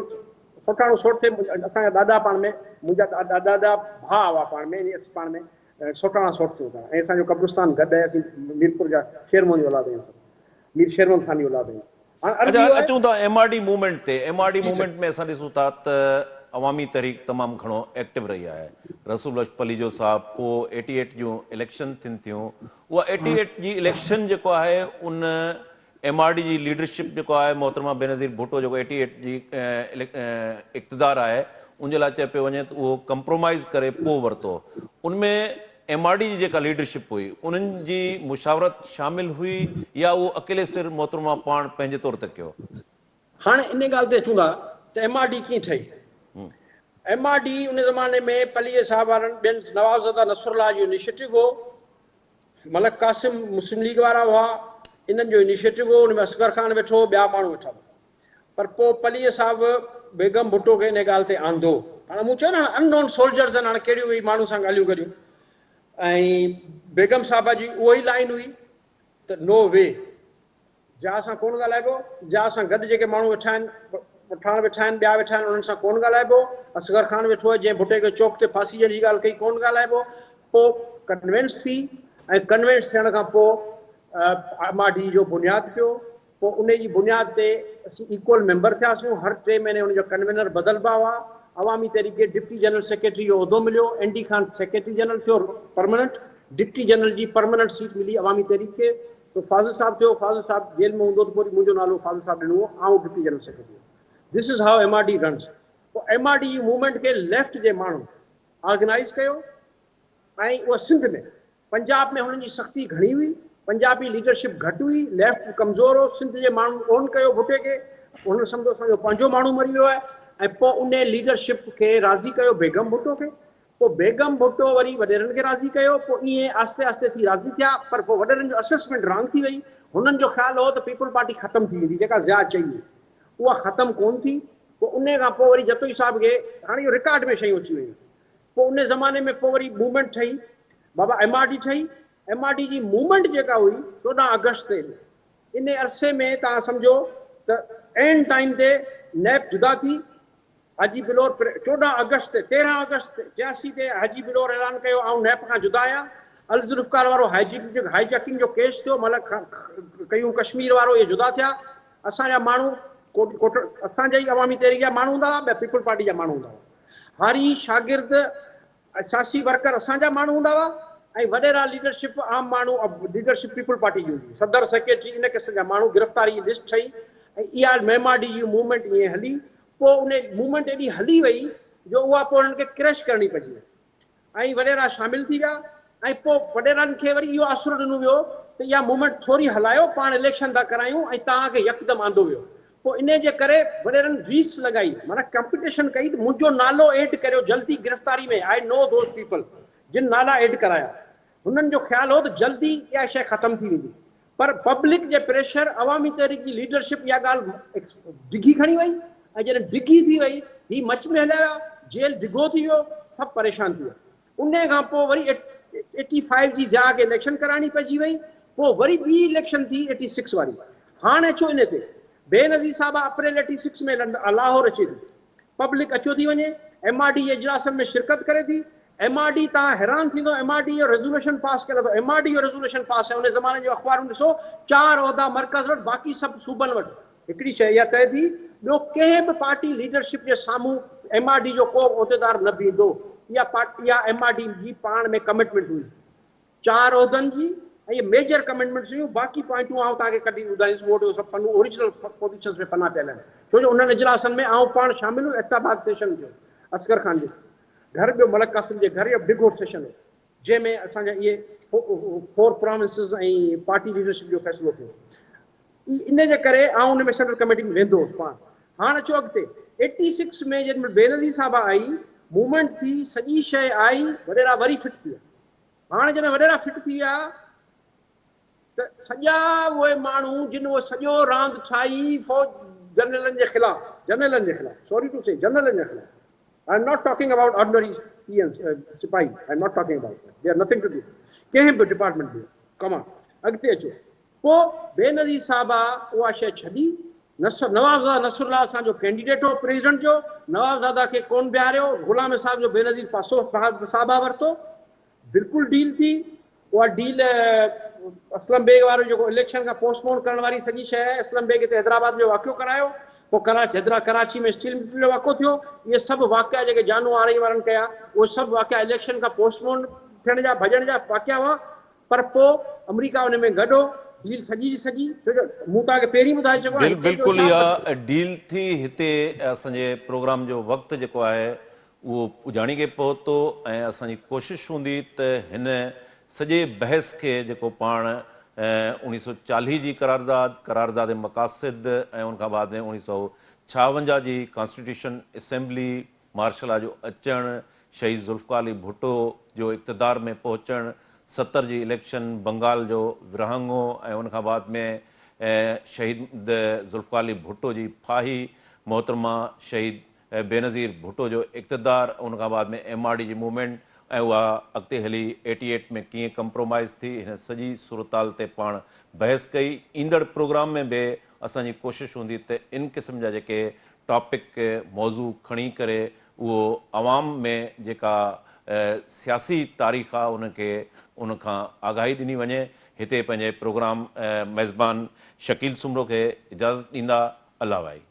سوٽاڻو سوٽ ٿئي اسان جا ڏاڏا پاڻ ۾ منهنجا ڏاڏا ڀاء هئا پاڻ ۾ يعني اسين پاڻ ۾ سوٽاڻا سوٽ ٿيون ٿا ۽ اسان جو قبرستان گڏ آهي اسين ميرپور جا شير محمد جي اولاد آهيون سڀ مير شير محمد خان جي اولاد آهيون. هاڻ عرض اڇا اهو آهي. اچون ٿا ايم آر ڊي موومينٽ تي ايم آر ڊي جي سر. موومينٽ ۾ اسان ڏسون ٿا ته عوامي تحريڪ تمام گهڻو ايڪٽو رهي آهي رسول بخش پليجو صاحب پوء ايٽي ايٽ جون اليڪشن ٿين ٿيون اها ايٽي ايٽ جي اليڪشن جيڪو آهي ان ايم آر ڊي جي ليڊرشپ جيڪو آهي محترمه بينظير ڀٽو جيڪو ايٽي ايٽ جي اقتدار آهي ان جي لاء چيو پيو وڃي ته اهو ڪمپرومائيز ڪري پوء ورتو ان ۾ ايم آر ڊي جي جيڪا ليڊرشپ هئي انهن جي مشاورت شامل هئي يا اهو اڪيلي سر محترمه پاڻ پنهنجي طور تي ڪيو؟ هاڻي ان ڳالهه تي اچون ٿا ته ايم آر ڊي ڪيئن ٺهي. ايم آر ڊي ان زماني ۾ پليجي صاحب وارن ٻين نوابزاده نصرالله جو انيشيٽو هو، ملڪ قاسم مسلم ليگ وارا هئا، انهن جو انيشيٽو هو، ان ۾ اصغر خان ويٺو هو، ٻيا ماڻهو ويٺا هئا. پر پوء پليجي صاحب بيگم ڀٽو کي ان ڳالهه تي آندو. هاڻي مون چيو نه هاڻي ان نون سولجرز آهن هاڻي ڪهڙيون ويهي ماڻهن سان ڳالهيون ڪريون ۽ بيگم صاحبه جي اها ئي لائين هئي ته نو وي ضياء سان ڪونه ڳالهائبو، ضياء سان گڏ جيڪي ماڻهو ويٺا آهن، پٺاڻ ويٺا آهن، ٻيا ويٺا آهن انهن سان ڪونه ڳالهائبو، اصغر خان ويٺو آهي جنهن ڀٽي کي چوڪ تي ڦاسي ڏيڻ جي ڳالهه ڪئي ڪونه ڳالهائبو. پوء ڪنوينس ٿي ۽ ڪنوينس ٿيڻ کان پوء ايم آر ڊي جو بنياد پيو. پوء انهي جي بنياد تي اسين ايڪول ميمبر ٿياسون، هر ٽي مهيني ان جا ڪنوينر بدلبا هئا، عوامي تحريڪ کي ڊپٽي جنرل سيڪريٽري جو عهدو مليو، N D Khan secretary general ٿيو پرمننٽ، ڊپٽي جنرل جي پرمننٽ سيٽ ملي عوامي تحريڪ کي، پوء فاضل صاحب ٿيو، فاضل صاحب جيل ۾ هوندو ته پوء وري منهنجو نالو فاضل صاحب ڏنو هو، آئون ڊپٽي جنرل سيڪريٽري هوس. This is how M R D runs. پوء ايم آر ڊي جي موومينٽ کي ليفٽ جي ماڻهن آرگنائيز ڪيو ۽ اها سنڌ ۾. پنجاب ۾ هنن جي سختي گهڻي هئي، پنجابي ليڊرشپ گهٽ هئي، ليفٽ ڪمزور هو، سنڌ جي ماڻهن اون ڪيو ڀٽي کي، هنن سمجهيو اسان جو پنهنجو ماڻهو مري ويو آهي ۽ پوء انهي ليڊرشپ کي راضي ڪيو بيگم ڀٽو کي، پوء بيگم ڀٽو وري وڏيرن کي راضي ڪيو، پوء ائين آهستي آهستي ٿي راضي ٿيا، پر پوء وڏيرن جو اسيسمينٽ رانگ ٿي وئي، هنن جو خيال هو ته پيپلز پارٽي ختم ٿي ويندي جيڪا ضياء چئي هئي، اها ختم ڪونه ٿي، پوء انهي کان پوء وري جتوئي صاحب کي هاڻي اهو رڪارڊ ۾ شيون اچي ويون. پوء ان زماني ۾ پوء وري موومينٽ ٺهي بابا ايم آر ڊي ٺهي، ايم آر ڊي جي موومينٽ جيڪا هئي 14 آگسٽ تي ان عرصي ۾ توهان سمجهو ته عين ٽائيم تي نيپ جدا ٿي، حاجي بلور 14 آگسٽ تي 13 آگسٽ 83 تي حاجي بلور اعلان ڪيو آئون نيپ کان جدا آهيان، الذوالفقار وارو هائي جيڪنگ جو ڪيس ٿيو، ملڪ قيوم ڪشمير وارو اهي جدا ٿيا، اسان جا ماڻهو ڪوٽ اسان جا ئي عوامي تحريڪ جا ماڻهو هوندا هئا، ٻيا پيپلز پارٽي جا ماڻهو هوندا هئا، هاري شاگرد سياسي ورڪر اسان جا ماڻهو هوندا هئا ۽ وڏيرا ليڊرشپ عام ماڻهو ليڊرشپ پيپلز پارٽي جي هوندي هئي، صدر سيڪريٽري ان قسم جا ماڻهو گرفتاري جي لسٽ ٺهي ۽ اها ايم آر ڊي جي موومينٽ ائين هلي پوء ان موومينٽ ايڏي هلي وئي جو اها پوء انهن کي ڪريش ڪرڻي پئجي وئي ۽ وڏيرا شامل ٿي ويا ۽ پوء وڏيرن کي وري اهو آسرو ڏنو ويو ته اها موومينٽ ٿوري هلايو پاڻ اليڪشن ٿا ڪرايون ۽ توهان کي يڪدم آندو ويو پوء انهي جي ڪري وڏيرن ريس لڳائي معنيٰ ڪمپيٽيشن ڪئي ته منهنجو نالو ايڊ ڪريو جلدي گرفتاري ۾ آء نو those people جن نالا ايڊ ڪرايا هنن جو خيال هو ته جلدي اها شيء ختم ٿي ويندي پر پبلڪ جي پريشر عوامي تحريڪ جي ليڊرشپ اها ڳالهه ڊگهي کڻي وئي ۽ جڏهن ڊگهي ٿي وئي هي مچ ۾ هليا ويا جيل ڊگهو ٿي ويو سڀ پريشان ٿي ويا انهي کان پوء وري ايٽي فائيو جي ضياء کي اليڪشن ڪرائڻي پئجي وئي پوء وري ٻي اليڪشن ٿي ايٽي سڪس واري هاڻ اچو انهي تي بينظير صاحبه اپريل ايٽي سڪس ۾ لاهور اچي ٿي پبلڪ اچيو ٿي وڃي ايم آر ڊي جي اجلاسن ۾ شرڪت ڪري ٿي ايم آر ڊي تان حيران ٿيندو ايم آر ڊي جو ريزوليوشن پاس ڪيل اٿو ايم آر ڊي جو ريزوليوشن پاس ۽ انهي زماني جون اخبارون ڏسو چار عهدا مرڪز وٽ باقي سڀ صوبن وٽ هڪڙي شيء اها طئي ٿي ٻيو ڪنهن به پارٽي ليڊرشپ جي سامهون ايم آر ڊي جو ڪو به عهديدار نه بيهندو اها پارٽي اها ايم آر ڊي جي پاڻ ۾ ڪمٽمينٽ هئي چار عهدن جي ۽ اهي ميجر ڪمٽمينٽس هيون باقي پوائنٽون آئون توهان کي ڪڍي ٻڌائيندس مون وٽ اهي سڀ پنو اوريجنل پوزيشنس ۾ پنا پيل آهن ڇو جو انهن اجلاسن ۾ آئون پاڻ شامل هيس ايبٽ آباد سيشن ٿيو اصغر خان جي گهر ٻيو ملڪ قاسم جي گهر اهو ڊگهو سيشن هو جنهن ۾ اسان جا اهي فور پراونسز ۽ پارٽي ليڊرشپ جو فيصلو ٿيو ان جي ڪري آئون ان ۾ سينٽرل ڪميٽي ۾ ويندو هوس پاڻ هاڻ اچو اڳتي ايٽي سڪس ۾ جڏهن مهل بينظير صاحبه آئي موومينٽ ٿي سڄي شيء آئي وڏيرا وري فٽ ٿي ويا هاڻ جڏهن وڏيرا فٽ ٿي ويا ته سڄا اهي ماڻهو جن اهو سڄو راند ٺاهي فوج جنرلن جي خلاف جنرلن جي خلاف سوري ٽو سي جنرلن جي خلاف I am not talking about ordinary peons سپاهي I am not talking about they are nothing to do ڪنهن به ڊپارٽمينٽ ۾ ڪمان اڳتي اچو پوء بينظير صاحبه اها شيء ڇڏي، نصر نوابزاده نصرالله اسان جو ڪينڊيڊيٽ هو پريزيڊنٽ جو، نوابزاده کي ڪونه بيهاريو، غلام اسحاق جو بينظير پاسو صاحبه ورتو، بلڪل ڊيل ٿي، اها ڊيل اسلم بيگ وارو جيڪو اليڪشن کان پوسٽ پون ڪرڻ واري سڄي شيء آهي، اسلم بيگ هتي حيدرآباد ۾ واقعو ڪرايو، پوء ڪراچي ۾ اسٽيل مل جو واقعو ٿيو، اهي سڀ واقعا جيڪي جانو آرائين وارن ڪيا، اهي سڀ واقعا اليڪشن کان پوسٽ پون ٿيڻ جا ڀڄڻ جا واقعا هئا، پر پوء آمريڪا ان ۾ گڏ هو، ڊيل سڄي جي سڄي، ڇو جو مون توهان کي پهرين ٻڌائي چڪو آهيان هتي جو بلڪل حساب اها ڊيل ٿي، هتي اسان جي پروگرام جو وقت جيڪو آهي اهو پڄاڻي کي پهتو ۽ اسان جي ڪوشش هوندي ته هن سڄي بحث کي جيڪو پاڻ 1940 جي قرارداد، قرارداد مقاصد ۽ ان کان بعد ۾ 1956 جي ڪانسٽيٽيوشن اسيمبلي، مارشل لا جو اچڻ، شهيد ذوالفقار علي ڀٽو جو اقتدار ۾ پهچڻ، 70 جي اليڪشن، بنگال جو ورهاڱو ۽ ان کان بعد ۾ شهيد ذوالفقار علي ڀٽو جي ڦاهي، محترمه شهيد بينظير ڀٽو جو اقتدار، ان کان بعد ۾ ايم آر ڊي جي موومينٽ ۽ اها اڳتي هلي ايٽي ايٽ ۾ ڪيئن ڪمپرومائيز ٿي، هن سڄي صورتحال تي پاڻ بحث ڪئي. ايندڙ پروگرام ۾ به اسان جي ڪوشش هوندي ته ان قسم جا جيڪي ٽاپڪ، موضوع، کڻي ڪري اهو عوام ۾ جيڪا سياسي تاريخ آ ان کي ان کان آگاهي ڏني وڃي. هتي پنهنجي پروگرام ميزبان شڪيل سومرو کي اجازت ڏيندا. الله واهي.